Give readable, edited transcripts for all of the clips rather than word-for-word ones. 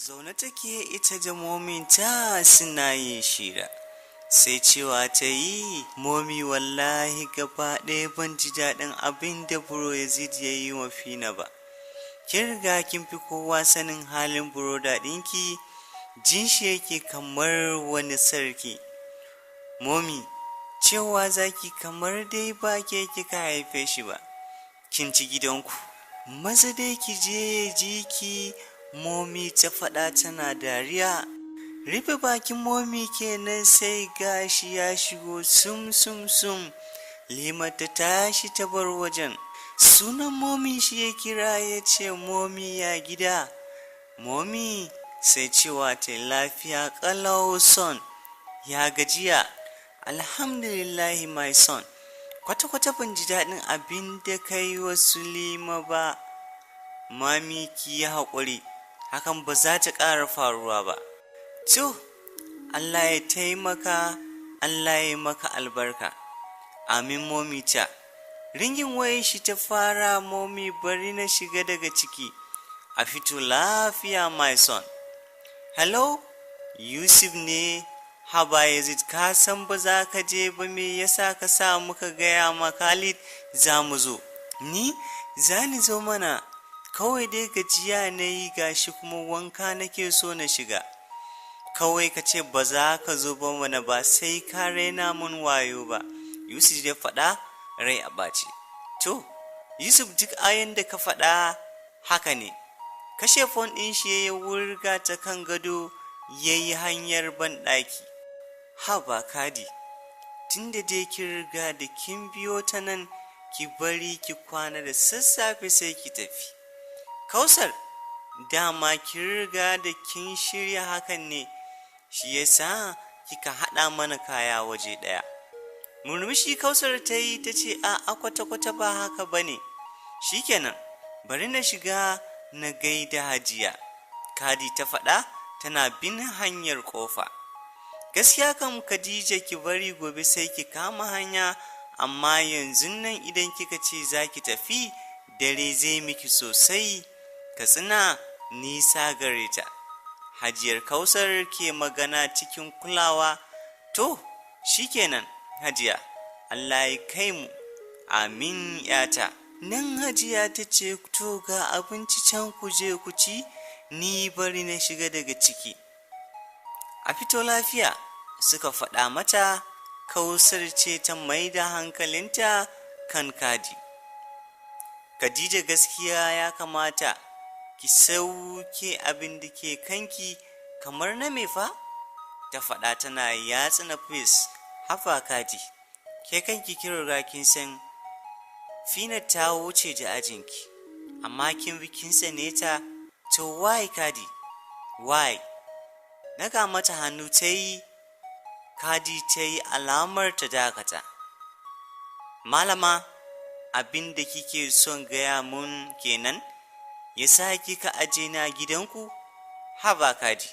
Zaune take ita da mominta suna yin shira. Sai cewa ta yi, "Momi, wallahi gaba ɗaya ban ji daɗin abin da Bro Yazid ya yi wa Fina ba. Kin riga kin fi kowa sanin halin brother ɗinki, jin shi yake kamar wani sarki. Momi, cewa zaki kamar dai ba ke kika haife shi ba. Kin ci gidanku. Maza dai ki je ya ji ki," Momi ta faɗa tana dariya. Rufe bakin Momi kenan sai gashi ya shigo sum sum sum. Lima ta tashi ta bar wajen. Sunan Momi shi ya kira, ya ce, "Momi, ya gida?" Momi sai cewa ta, "Lafiya ƙalau, son, ya gajiya?" "Alhamdulillahi, my son. Kwata-kwata ban ji daɗin abin da ka yi wa Sulima ba." "Mami, ki yi haƙuri, hakan ba za ta ƙara faruwa ba." "To, Allah ya taimaka, Allah ya maka albarka." "Amin, Momi ta." Ringing wayar shi ta fara. "Momi, bari na shiga daga ciki. A fito lafiya, my son." "Hello, Yusuf ne. Haba Yazid, ka san ba za ka je ba, me yasa ka sa muka gaya ma Khalid za mu zo?" "Ni za ni zo mana, kawai dai gajiya na yi, gashi kuma wanka nake so na shiga." "Kawai ka ce ba za ka zo ba mana, ba sai ka raina mun wayo ba," Yusuf ya faɗa rai a ɓaci. "To Yusuf, duk ayan da ka faɗa haka ne." Kashe phone ɗin shi ya wurga ta kan gado, ya yi hanyar banɗaki. "Haba Kadi, tunda dai kin riga da kin biyo ta nan, ki bari ki kwana, da sassafe sai ki tafi." "Kausar, dama kin riga da kin shirya hakan ne, shi yasa kika haɗa mana kaya waje ɗaya." Murmushi Kausar ta yi, ta ce, "A kwata-kwata ba haka ba ne." "Shikenan, bari na shiga na gaida Hajiya," Kadi ta faɗa tana bin hanyar ƙofa. "Gaskiya kam Khadija, ki bari gobe sai ki kama hanya, amma yanzu nan idan kika ce za ki tafi, dare zai miki sosai, Katsina nisa gare ta." Hajiyar Kausar ke magana cikin kulawa. "To shikenan Hajiya, Allah ya kai mu." "Amin, yata." Nan Hajiya ta ce, "To, ga abinci can, ku je ku ci, ni bari na shiga daga ciki." "A fito lafiya," suka faɗa mata. Kausar ce ta mai da hankalinta kan Kadi. "Khadija, gaskiya ya kamata ki sauke abin da ke kanki." "Kamar na me fa?" ta faɗa tana yatsa na face. "Haba Kadi, ke kanki kin riga kin san Fina ta wuce da ajinki, amma kin bi kin tsane ta. To why, Kadi, why?" Naga mata hannu ta yi Kadi ta yi alamar ta dakata. "Malama, abin da kike son gaya mun kenan ya sa kika aje na gidanku? Haba Kadi,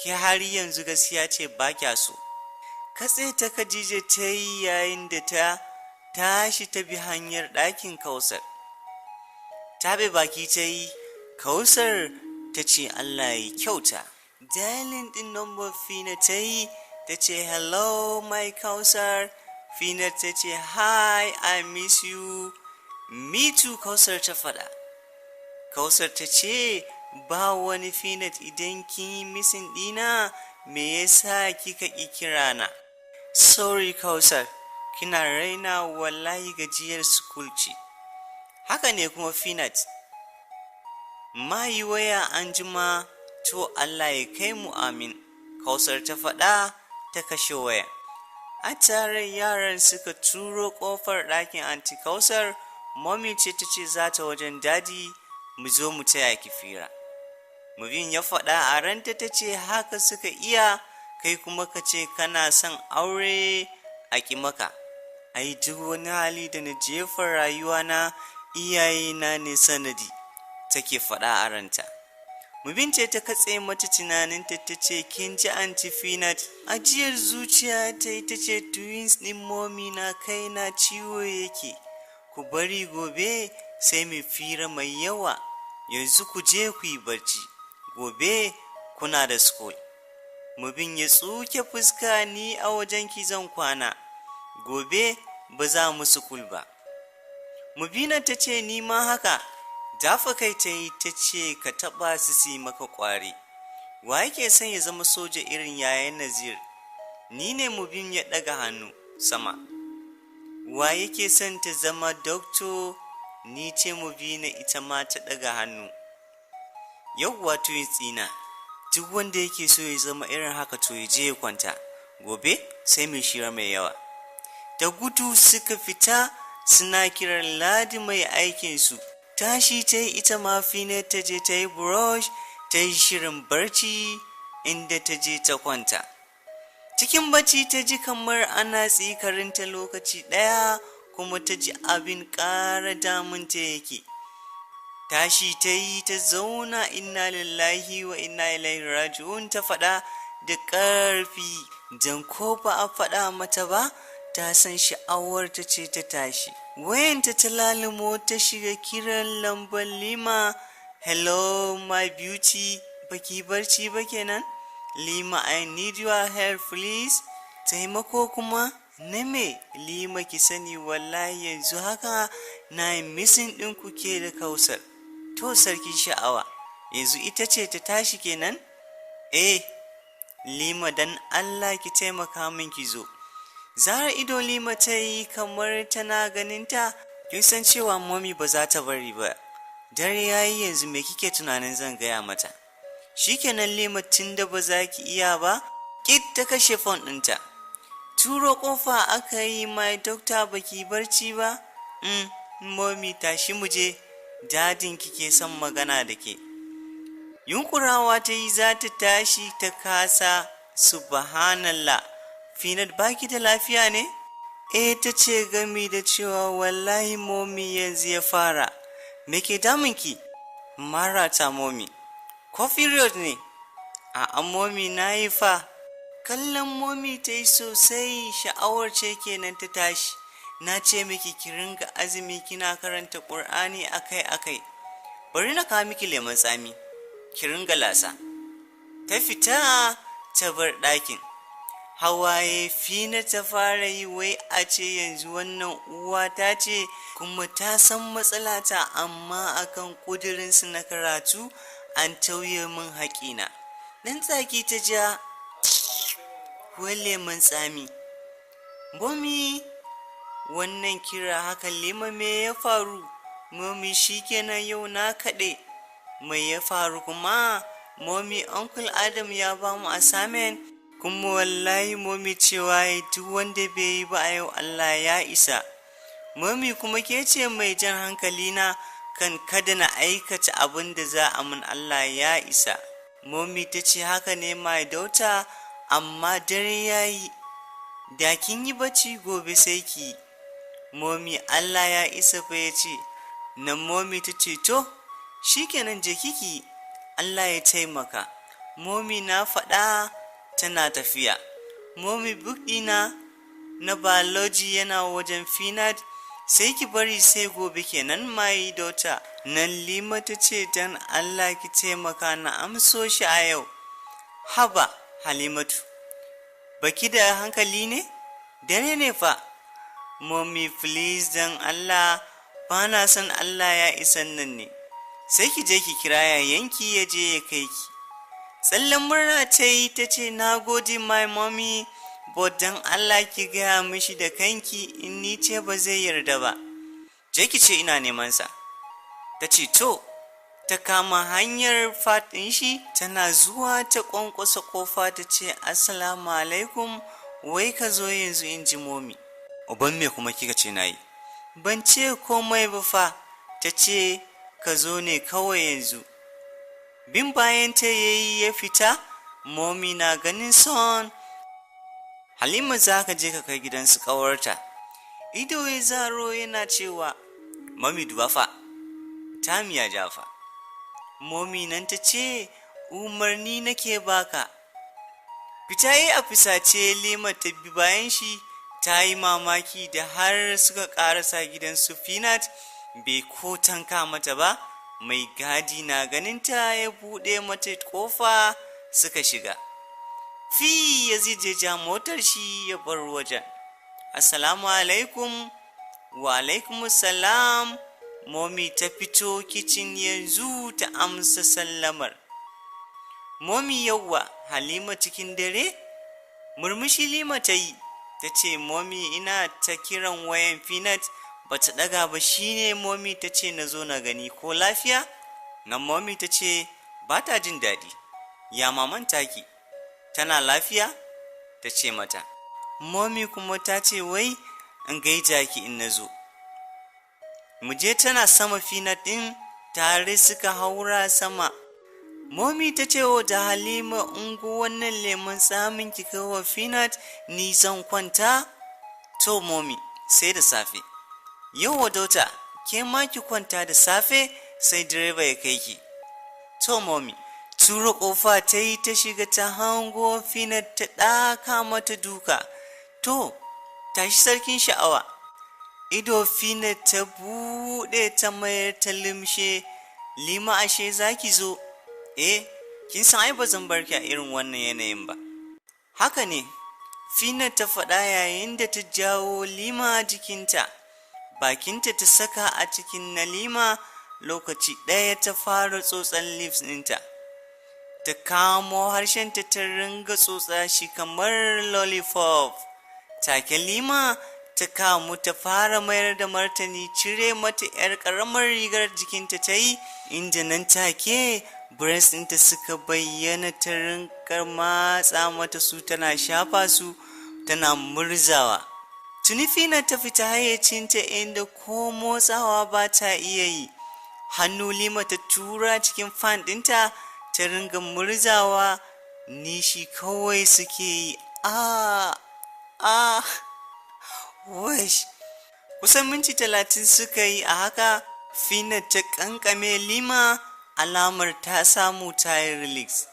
ke har yanzu gaskiya ce ba kya so." Katse ta Khadija ta yi yayin da ta tashi ta bi hanyar ɗakin Kausar. Taɓe baki ta yi. Kausar ta ce, "Allah ya kyauta." Dialing ɗin number Fina ta yi, ta ce, "Hello, my Kausar." Fina ta ce, "Hi, I miss you." "Me too," Kausar ta faɗa. Kausar ta ce, "Ba wani Finat, idan kin yi missing ɗina, me yasa kika ƙi kirana?" "Sorry Kausar, kina raina, wallahi gajiyar school ce." "Haka ne kuma Finat, ma yi waya an jima." "To, Allah ya kai mu." "Amin," Kausar ta faɗa ta kashe waya. A tare yaran suka turo ƙofar ɗakin Anti Kausar. Mommy ce ta ce za ta wajen Daddy, mu zo mu taya ki fira, Mubin ya faɗa. A ranta ta ce, "Haka suka iya, kai kuma ka ce kana son aure a ƙi maka. Ai duk wani hali da na jefa rayuwana, iyayena ne sanadi," take faɗa a ranta. Mubin ce ta katse mata tunaninta, ta ce, "Kin ji Anti Finat?" Ajiyar zuciya ta yi, ta ce, "Twins ɗin Momi na, kai na ciwo yake. Ku bari gobe sai mu fira mai yawa, yanzu ku je ku yi barci." Gobe kuna da school. Mubin ya tsuke fuska, "Ni a wajenki zan kwana. Gobe ba za mu school ba." Mubina ta ce, "Ni ma haka." Dafa kai ta yi ta ce, "Ka taɓa su su maka ƙwari. Wa yake son ya zama soja irin yayan Nazir?" "Ni ne," Mubin ya ɗaga hannu sama. "Wa yake son ta zama doctor?" "Ni ce," Mubina ita ma ta ɗaga hannu. "Yauwa twins ɗina, duk wanda yake so ya zama irin haka to ya je ya kwanta. Gobe sai mai shira mai yawa." Da gudu suka fita suna kiran Ladi mai aikinsu. Tashi ta yi ita ma Fina, ta je ta yi brush, ta yi shirin barci, inda ta je ta kwanta. Cikin bacci ta ji kamar ana tsikarinta lokaci ɗaya, kuma ta ji abin ƙara damunta yake. Tashi ta yi ta zauna. "Inna lillahi wa inna ilaihi raji'un," ta faɗa da ƙarfi, don ko ba a faɗa mata ba ta san sha'awar ta ce ta tashi. Wayanta ta lalumo, ta shiga kiran lambar Lima. "Hello, my beauty, baki barci ba kenan? Lima, I need your help, please." "Taimako kuma na me, Lima? Ki sani wallahi yanzu haka na yi missing ɗin ku ke da Kausar." "To sarki sha'awa, yanzu ita ce ta tashi kenan?" "Eh Lima, dan Allah ki taimaka min, ki zo." Zara ido Lima ta yi kamar tana ganinta. "Kin san cewa Mommy ba za ta bari ba. Dare yayi yanzu, me kike tunanin zan gaya mata?" "Shikenan Lima, tunda ba za ki iya ba." Kit ta kashe phone ɗinta. Turo kofa aka yi. "My doctor, baki barci ba?" Mommy, tashi mu je, Daddyn ki ke son magana da ke." Yunkurawa ta yi za ta tashi, ta kasa. "Subhanallah, Finat, baki da lafiya ne?" "Eh," ta ce gami da cewa, "Wallahi Mommy, yanzu ya fara." "Me ke damunki?" "Marata, Mommy." "Ko period ne?" "A'a Mommy, na yi fa." Kallon Mommy ta yi sosai. Sha'awar ce kenan ta tashi. Na ce miki ki ringa azumi, kina karanta Ƙur'ani akai-akai. Bari na kawo miki lemon tsami, ki ringa lasa. Ta fita ta bar ɗakin. Hawaye Fina ta fara yi. Wai a ce yanzu wannan uwa ta ce, kuma ta san matsalata, amma akan ƙudurinsu na karatu an tauye min haƙina. Ɗan tsaki ta ja, wai lemon tsami. "Mommy, wannan kira haka?" "Lima, me ya faru?" "Mommy, shikenan, yau na kaɗe." "Mai ya faru kuma?" "Mommy, Uncle Adam ya ba mu assignment, kuma wallahi Mommy cewa duk wanda bai yi ba a yau, Allah ya isa. Mommy, kuma ke ce mai jan hankali na kan kada na aikata abin da za a mun Allah ya isa." Mommy ta ce, "Haka ne, my daughter, amma dare ya yi, da kin yi bacci, gobe sai ki yi." "Mommy, Allah ya isa fa ya ce." Nan Mommy ta ce, "To shikenan, je kiki, Allah ya taimaka." "Mommy, na faɗa," tana tafiya. "Mommy, book ɗina na biology yana wajen Finat." "Sai ki bari sai gobe kenan, my daughter." Nan Lima ta ce, "Dan Allah ki taimaka na amso shi a yau." "Haba Halimatu, baki da hankali ne? Dare ne fa." "Mommy, please, dan Allah, ba na son Allah ya isan nan ne." "Sai ki je ki kira yayanki ya je ya kai ki." Tsallen murna ta yi, ta ce, "Na gode, my mommy, but dan Allah ki gaya mishi da kanki, in ni ce ba zai yarda ba. Je ki ce ina neman sa." Ta ce, "To." Ta kama hanyar faɗin shi, tana zuwa ta ƙwanƙwasa ƙofa, ta ce, "Assalamu alaikum, wai ka zo yanzu in ji Mommy." "Uban me kuma kika ce na yi?" "Ban ce komai ba fa, ta ce ka zo ne kawai yanzu." Bin bayan ta yayi ya fita. Mommy na ganin son Halima za ka je ka kai gidansu ƙawarta. Ido ya zaro yana cewa, "Mommy, duba fa, tamiya jafa." Mommy nan ta ce, "Umarni nake baka." Fita yi a fisace, Lima ta bi bayan shi. Ta yi mamaki da har suka karasa gidan su Finat bai ko tanka mata ba. Mai gadi na ganinta ya buɗe mata ƙofa suka shiga. Fi Yazid ya ja motar shi ya bar wajen. "Assalamu alaikum." "Wa alaikum salam." Momi ta fito kicin yanzu ta amsa sallamar. "Momi, yauwa Halima cikin dare?" Murmushi Lima ta yi, ta ce, "Momi, ina ta kiran wayan Finat ba ta ɗaga ba, shine momi ta ce na zo na gani ko lafiya." Nan momi ta ce, "Ba ta jin daɗi. Ya maman taki? Tana lafiya?" Ta ce mata, "Momi kuma ta ce wai in gaida ki in na zo." "Mu je, tana sama." Finat ɗin tare suka haura sama. Momi ta ce wa da Halima, "Ungo wannan lemon tsamin ki wa Finat, ni zan kwanta." "To momi, sai da safe." "Yau daughter, ke ma ki kwanta da safe sai direba ya kai ki." "To momi." Tura kofa ta yi ta shiga, ta hango Finat ta ɗaka mata duka. "To, tashi sarkin sha'awa." Ido Finat ta buɗe ta mayar ta limshe. "Lima, ashe za ki zo?" "Eh, kin san ai ba zan bar ki a irin wannan yanayin ba." "Haka ne," Finat ta faɗa yayin da ta jawo Lima jikinta. Bakinta ta saka a cikin na Lima, lokaci ɗaya ta fara tsotsan lips ɗinta. Ta kamo harshenta ta ringa tsotsa shi kamar lollipop. Take Lima ta kamu ta fara mayar da martani. Cire mata 'yar ƙaramar rigar jikinta ta yi, inda nan take breast ɗinta suka bayyana. Ta rinka matsa mata su, tana shafa su, tana murzawa. Tuni Fina ta fita hayyacinta, inda ko motsawa ba ta iya yi. Hannu Lima ta tura cikin pant ɗinta ta ringa murzawa, nishi kawai suke yi, "A a wash." Kusan minti 30 suka yi a haka. Fina ta kankame Lima, alamar ta samu ta yi release.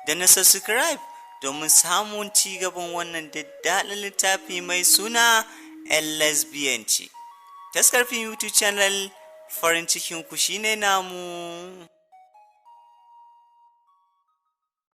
Da na subscribe domin samun ci gaban wannan daddaɗin littafi mai suna 'Yan Lesbian Ce. Taskar Fim YouTube channel, farin cikin ku shine namu.